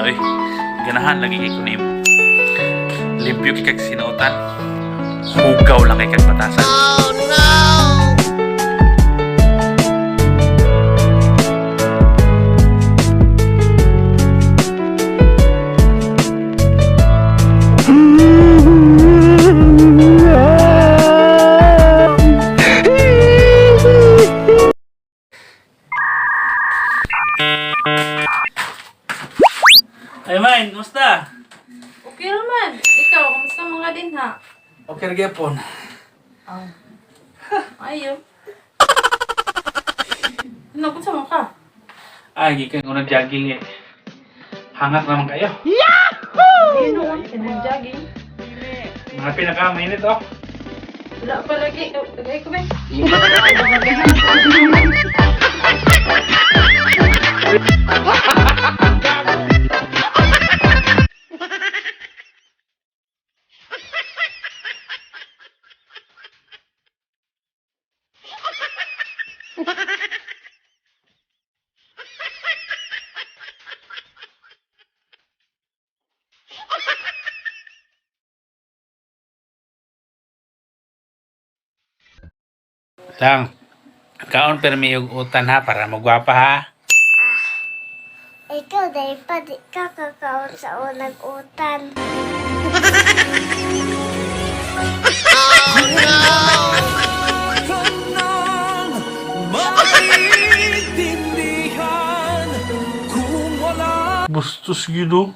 Basta oy. Ganahan lagi kay ko nimo. Limpyo kay kag sinuotan. Hugaw lang kay kag batasan. Ay, Main, kumusta? Okay naman. Ikaw, kamusta mga din ha? Okay ra gyapon. Oh. Ayo. Ano, kung saan ka? Ay, gikan ko nag-jogging eh. Hangat naman kayo. Ayun naman, sinag-jogging. Mga pinakamainit oh. Wala pa lagi. Tagay ko ba? Lang. Kaon pero may utan ha para magwapa ha. Ikaw dahil pa di ka kakaon sa unang utan. Bastos gyud oh.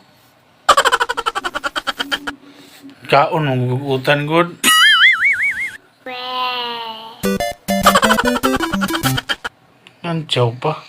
Kaon mong utan gud. Weh. Nandiyaw pa.